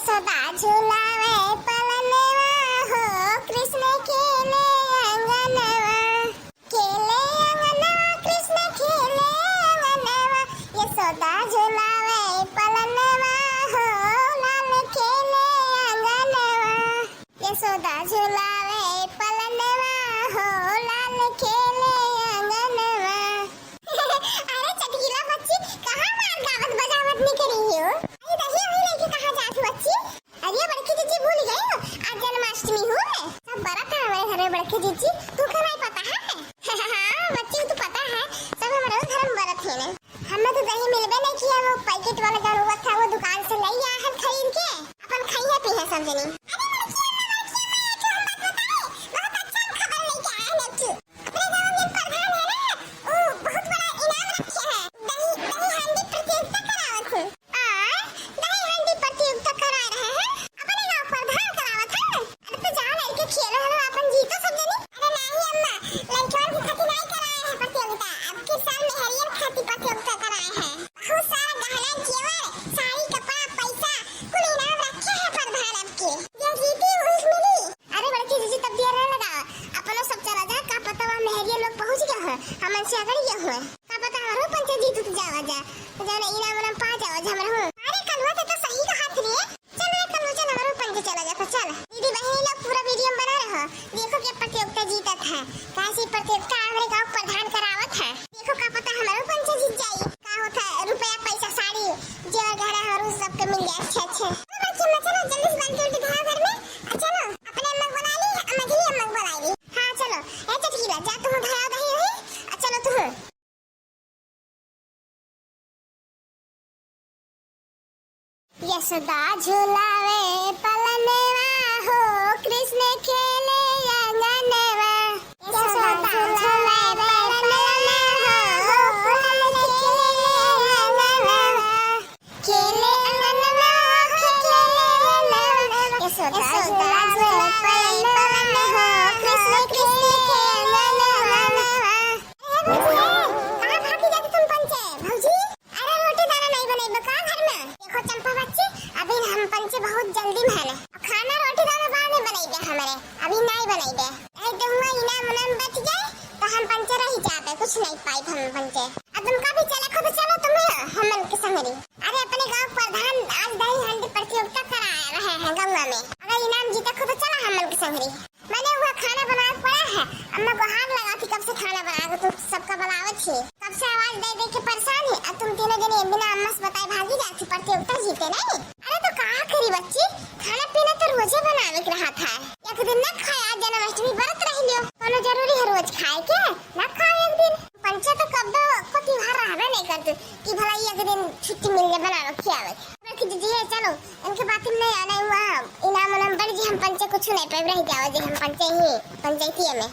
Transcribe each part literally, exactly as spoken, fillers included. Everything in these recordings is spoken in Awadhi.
सदा झुलावे पलनवा हो कृष्ण खेले अंगनवा। खेले अंगनवा कृष्ण खेले अंगनवा, यशोदा झुलावे पलनवा हो लाल खेले अंगनवा। यशोदा झुलावे पलनवा हो लाल खेले अंगनवा। अरे चटकीला बच्ची, कहाँ मार गावत बजावत निकरी हो? अरे दही वही लेके कहाँ जात हो बच्ची? अरे बड़की जीजी भूल गई हो, आज जन्माष्टमी हो है। सब बरत है हमारे घर में बड़की जीजी, तू का नहीं पता है? हाँ बच्ची, तू पता है, सब हमारे घर में बरत है ना। हमें तो दही मिलबे नहीं किया, वो पैकेट वाला जौन हुआ था, वो दुकान से ले आया है खरीद के, अपन खाइए पीहे सब जनी। अरे बड़की अम्मा, बड़की अम्मा, एक हम बात बताए, बहुत अच्छा हम खबर लेके आए हैं बच्ची। अपने गांव में प्रधान है ना, वो बहुत बड़ा इनाम रखे हैं, दही, दही हांडी प्रतियोगिता करावत है। आ, दही हांडी प्रतियोगिता करा रहे हैं, अपने गांव प्रधान करावत है। अरे तो जाओ लड़के खेलो, हम अपन जीतो सब जनी। अरे नहीं अम्मा, लड़कन के खातिर नहीं कराए हैं प्रतियोगिता, अब के साल मेहरियन खातिर प्रतियोगिता कराए हैं। बहुत सारा गहना जेवर, साड़ी कपड़ा पैसा कुल इनाम रखे हैं प्रधान अब के। जे जीती उस मिली। अरे बड़की जीजी तब देर ना लगावा, अपनो सब चला जा, का पता वहाँ मेहरिया लोग पहुँच गया है, हमन से अगड़ गया हुआ। का पता हमरो पंचे जीत उत जावा जा, तो जाने इनाम उनाम पा जावा जा हमरो। अरे कलवा ते तो सही कहा थी रे। चल रे कलवा चल हमरो पंचे चला जा तो चल। दीदी बहनी लोग पूरा वीडियो में बना रहो, देखो के प्रतियोगिता जीतत है, कैसी प्रतियोगिता हमरे गाँव प्रधान करावत है। देखो का पता हमरो पंचे जीत जाई, का होता है रुपया पैसा साड़ी जेवर गहना हमरो सबके मिल जाए अच्छे अच्छे। चलो बच्चे, चलो जल्दी से बाल्टी उल्टी धरा घर में, आ चलो अपने अम्मा को बुला ली, अम्मा जी अम्मा को बुला ली। हाँ चलो, ए चटकीला जा तू धरा दही वही, आ चलो तू। यशोदा झुलावे पलनवा हो कृष्ण खेले अंगनवा। यशोदा झुलावे पलनवा हो कृष्ण खेले अंगनवा। खेले अंगनवा, खेले अंगनवा। यशोदा झुलावे पलनवा हो, कृष्ण, कृष्ण खेले अंगनवा। अरे भौजी, कहाँ भागी जाती तुम पंचे? भौजी, अरे रोटी दाना नहीं बनइबे का घर में? देखो चंपा बच्ची, अभी हम पंचे बहुत जल्दी में है ना। खाना रोटी दाना बाद में बनइबे हमरे, अभी नहीं बनइबे। अरे तो हुआ इनाम उनाम बच जाए, तो हम पंचे रह जाबे, कुछ नहीं पाइब हम पंचे। अब तुमका भी चले को तो चलो तुम हमन के संगरी। अरे अपने गाँव प्रधान आज दही हांडी प्रतियोगिता करा रहे हैं गंगा में। अगर इनाम जीते को तो चला हमन के संगरी। मैंने हुआ खाना बनावे पड़ा है। अम्मा गोहार लगा थी, कब से खाना बना के तुम सबका बुलावत थी, कब से आवाज दे दे के परेशान है। अब तुम तीनों जने बिना अम्मा से बताए भागी जाती प्रतियोगिता जीते नहीं। अरे तो का करी बच्ची, खाना पीना तो रोजे बनावे के रहा था। एक दिन न खाए, आज जन्माष्टमी व्रत रह लियो। कोनो जरूरी है रोज खाए के? ना खाओ एक दिन। पंचे तो कब्बो को त्योहार रहबे नहीं करते कि भला एक दिन छुट्टी मिल जाए बनावे खियावे। बाकी दीदी है, चलो इनके बात में नहीं आना हुआ। इनाम उनाम बढ़ जी, हम पंचे कुछ नहीं पाइब, रह जाओ जी, हम पंचे ही पंचायती में।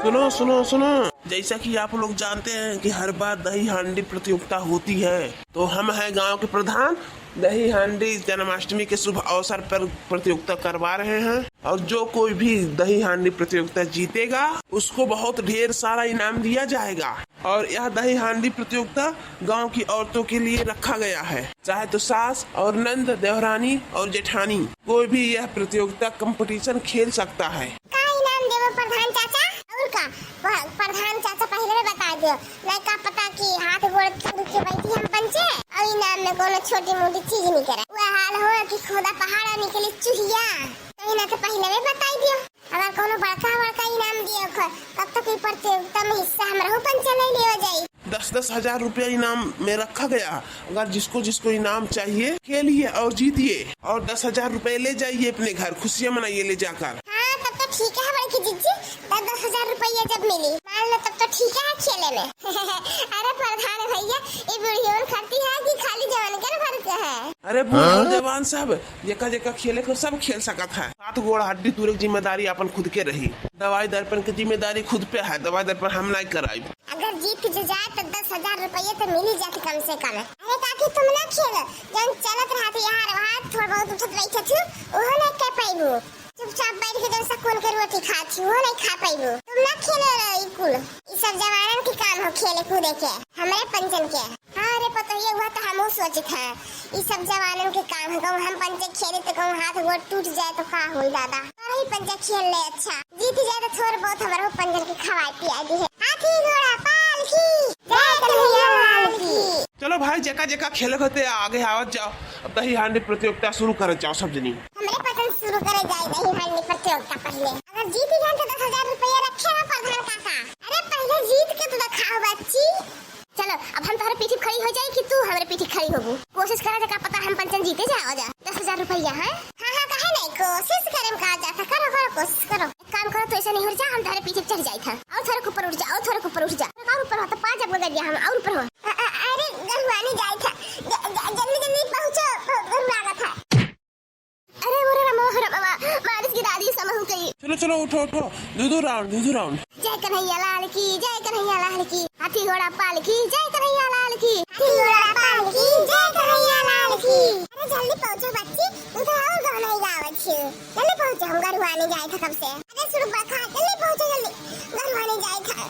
सुनो, सुनो, सुनो, जैसा कि आप लोग जानते हैं कि हर बार दही हांडी प्रतियोगिता होती है, तो हम हैं गांव के प्रधान, दही हांडी जन्माष्टमी के शुभ अवसर पर प्रतियोगिता करवा रहे हैं। और जो कोई भी दही हांडी प्रतियोगिता जीतेगा, उसको बहुत ढेर सारा इनाम दिया जाएगा। और यह दही हांडी प्रतियोगिता गांव की औरतों के लिए रखा गया है। चाहे तो सास और नंद, देवरानी और जेठानी, कोई भी यह प्रतियोगिता, कंपटीशन खेल सकता है। का इनाम देबो प्रधान चाचा? और का? वह प्रधान चाचा पहिले में बता दियो, नहीं का पता कि हाथ गोड़ तोड़ के बैठी हम पंचे और इनाम में कोनो छोटी मोटी चीज नहीं करे। वह हाल हो कि खोदा पहाड़ निकली चुहिया, तो इना तो पहिले में बताई दियो। अगर कोनो बड़का बड़का इनाम दियो ख-, तब तक ई प्रतियोगिता में हिस्सा हमरहू पंचे नहीं लेवा जाई। दस दस हजार रुपया इनाम में रखा गया। अगर जिसको जिसको इनाम चाहिए, खेलिए और जीतिए और दस हजार रुपए ले जाइए अपने घर, खुशियाँ मनाइए ले जाकर। हाँ, तब तो ठीक है बड़की जीजी, दस दस हजार रुपया जब मिली, मान लो तब तो ठीक है खेले में। अरे प्रधान भैया, ये बुढ़ियन खाती है कि खाली जवान के न भर के है? अरे बूढ़ हाँ? जवान सब, जेका जेका खेले को सब खेल सकत है। सात गोड़ हड्डी तूरे की जिम्मेदारी अपन खुद के रही। दवाई दर्पण की जिम्मेदारी खुद पे है, दवाई दर्पण हम नहीं कराई। अगर जीत जो जाए तो दस हजार रुपये तो मिल ही जाते कम से कम। अरे काकी तुम ना खेल, जौन चलत रहत यार वहाँ थोड़ा बहुत उठत बैठत हूँ, ओहो नहीं कर पाइबू। चुपचाप बैठ के जौन सकून के रोटी खात हूँ, ओहो नहीं खा पाइबू। तुम ना खेलो रे ई कुल, ई सब जवानन के काम हो खेले कूदे के, हमरे पंचन के। हाँ रे पतोहिया, हुआ तो हमहू सोचित है, ई सब जवानन के काम है। कहूँ हम पंचे खेली तो कहूँ हाथ गोड़ टूट जाए तो का होई दादा। अरे ही पंचे खेल ले, अच्छा जीत जाए तो थोड़ बहुत हमरो पंचन के खवाए पियाए दी है। हाथी घोड़ा पालकी, जय कन्हैया लाल की। चलो भाई, जेका जेका खेले होते आगे आवत जाओ। अब दही हांडी प्रतियोगिता शुरू करत जाओ सब जनी। हमरे पंचन शुरू करे जाए दही हांडी प्रतियोगिता पहले। अगर जीत गए तो दस हजार रुपया रखे ना प्रधान काका। अरे पहले जीत के तो दिखाओ बच्ची। चलो, अब हम तोहरे पीठी खड़ी हो जाई कि तू हमरे पीठी खड़ी होबू। कोशिश करा जा, का पता हम पंचन जीते जाओ जा। दस हजार रुपया है। हाँ, हाँ, काहे नहीं, कोशिश करे में का जाता, करो, करो, कोशिश करो। एक काम करो, तू ऐसे नहीं उठ जा, हम तोहरे पीठी चढ़ जाई था। और थोड़े ऊपर उठ जा, और थोड़े ऊपर उठ जा। और ऊपर हो तो पा जब गलिया हम, और ऊपर हो। अ-, अ-, अरे, गरुआनी जाई था। ज-, ज-, जल्दी, जल्दी पहुँचो, बहुत गरुआ था। अरे मोरे रामा, हो रामा, मारिस गिरा दी समहू कई। चलो, चलो, उठो, उठो, दू दू round, दू दू round। जय कन्हैया लाल की, जय कन्हैया लाल की, हाथी घोड़ा पाल की, जय कन्हैया लाल की, हाथी घोड़ा पाल की, जय कन्हैया लाल की। अरे जल्दी पहुँचो बच्ची, तू तो और गाना ही गावत छी। जल्दी पहुँचो, हम गरुआनी जाए था कब से। अरे सुन बखा, जल्दी पहुँचो, जल्दी, गरुआनी जाए था।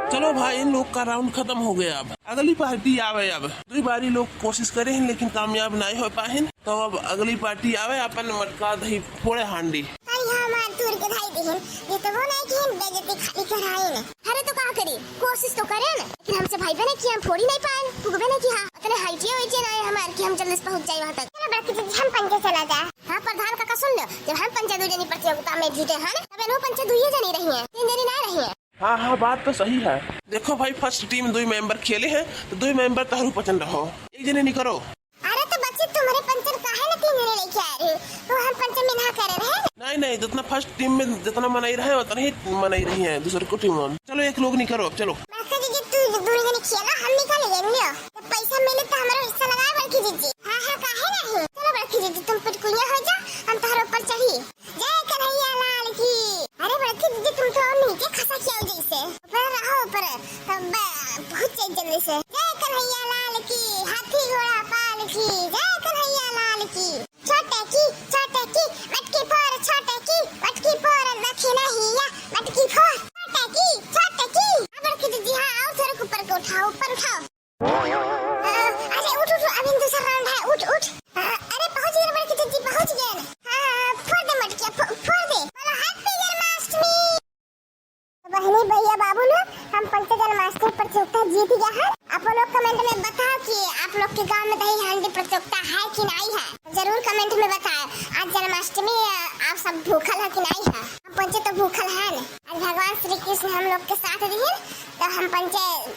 चलो भाई, इन लोग का round खत्म हो गया। अब अगली पार्टी आवे। अब दुई बारी लोग कोशिश करे हैं, लेकिन कामयाब नाई हो पाए हैं। तो अब अगली पार्टी आवे, अपन मटका दही फोड़े हांडी। अरे हाँ, मार तूर के धाई दिहिन, ये तो वो नहीं कि हम बेइज्जती खाली कराए न। अरे तो का करी, कोशिश तो करे न, लेकिन हमसे भाई बने कि हम फोड़ी नहीं पाए, पुगबे नहीं कि हाँ, उतने height ये weight ये ना है हमार कि हम जल्दी से पहुँच जाए वहाँ तक। चलो बड़की दीदी, हम पंचे चला जाए। हाँ प्रधान काका सुन लो, जब हम पंचे दो जनी प्रतियोगिता में जीते हैं, तब इन्हों पंचे दुइये जनी रही हैं, तीन जनी ना रही हैं। हाँ, हाँ, बात तो सही है। देखो भाई, first team दुई member खेले हैं, तो दुई member तहरू पंचन रहो। एक जने निकरो। अरे तो बच्ची, तुम्हरे पंचन काहे न तीन जने लेके आ रहे हो? तो हम पंचन में ना करे रहे? नहीं, नहीं, जितना first team में जितना मनई रहे, उतना ही मनई रही है दूसरे को team में। चलो, एक लोग निकरो, अब चलो। मास्टर जी, जी, तू दोनों जने खेला, हम निकाले जाएंगे। तो पैसा मिले तो हमारा हिस्सा लगाए बड़की जीजी। हाँ, हाँ, काहे नहीं? चलो बड़की जीजी, तुम पिटकुनिया हो जा, हम तोहरे ऊपर चढ़ी। जय कन्हैया लाल की। अरे बड़की दीदी, तुम तो और नीचे खसा किया जैसे। ऊपर रहो ऊपर, तब बहुत तेज जल्दी से। जय कन्हैया लाल की, हाथी घोड़ा पाल की, जय कन्हैया लाल की। छोटे की, छोटे की, मटकी फोर, छोटे की, मटकी फोर, रखे नहीं या, मटकी फोर। छोटे की, छोटे की। हाँ बड़की दीदी, हाँ, आओ, थोड़ा ऊपर को उठाओ, ऊपर उठाओ। अ, अरे उठ, उठ, अभी दूसरा round है, उठ, उठ। अ, अरे पहुँच गए बड़की दीदी, पहुँच गए। हाँ, फोड़ दे मटकिया, फो-, फोड़ दे। बोलो happy जन्माष्टमी। बहनी भैया बाबू लोग, हम पंच जन्माष्टमी प्रतियोगिता जीत गया है। आप लोग comment में बताओ कि आप लोग के गांव में दही हांडी प्रतियोगिता है कि नहीं है, जरूर comment में बताओ। आज जन्माष्टमी, अ, आप सब भूखल है कि नहीं है? हम पंचे तो भूखल है न। आज भगवान श्री कृष्ण हम लोग के साथ दिहिन, तो हम पंचे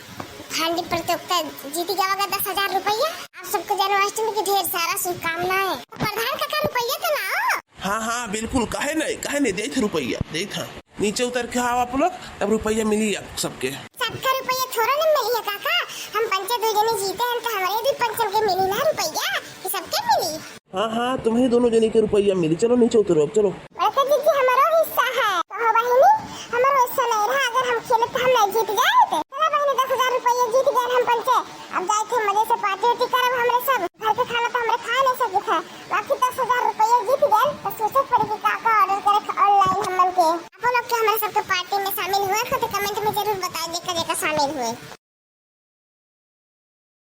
हांडी प्रतियोगिता जीत गया होगा दस हजार रुपया। आप सबको जन्माष्टमी की ढेर सारा शुभकामनाएं। प्रधान काका, रुपया तो लाओ। हाँ, हाँ, बिल्कुल, काहे नहीं, काहे नहीं, देत है रुपया, देत है। नीचे उतर के आओ आप लोग, तब रुपया मिली आप सबके। सबका रुपया थोड़ा न मिली है काका, हम पंचे दो जने जीते हैं तो हमारे भी पंचन के मिली ना रुपया, कि सबके मिली। हाँ, हाँ, तुम्हें दोनों जने के रुपया मिली। चलो नीचे उतरो अब, चलो। बड़का जीजी, हमारो हिस्सा है। कहो बहिनी, हमारो हिस्सा नहीं रहा, अगर हम खेले तो हम नहीं जीत जाए थे। चलो बहिनी, दस हजार रुपया जीत गए हम पंचे। अब जाए थे मजे से party उर्टी करब हमरे सब। घर के खाना तो हमरे खाए नहीं सके थे, बाकी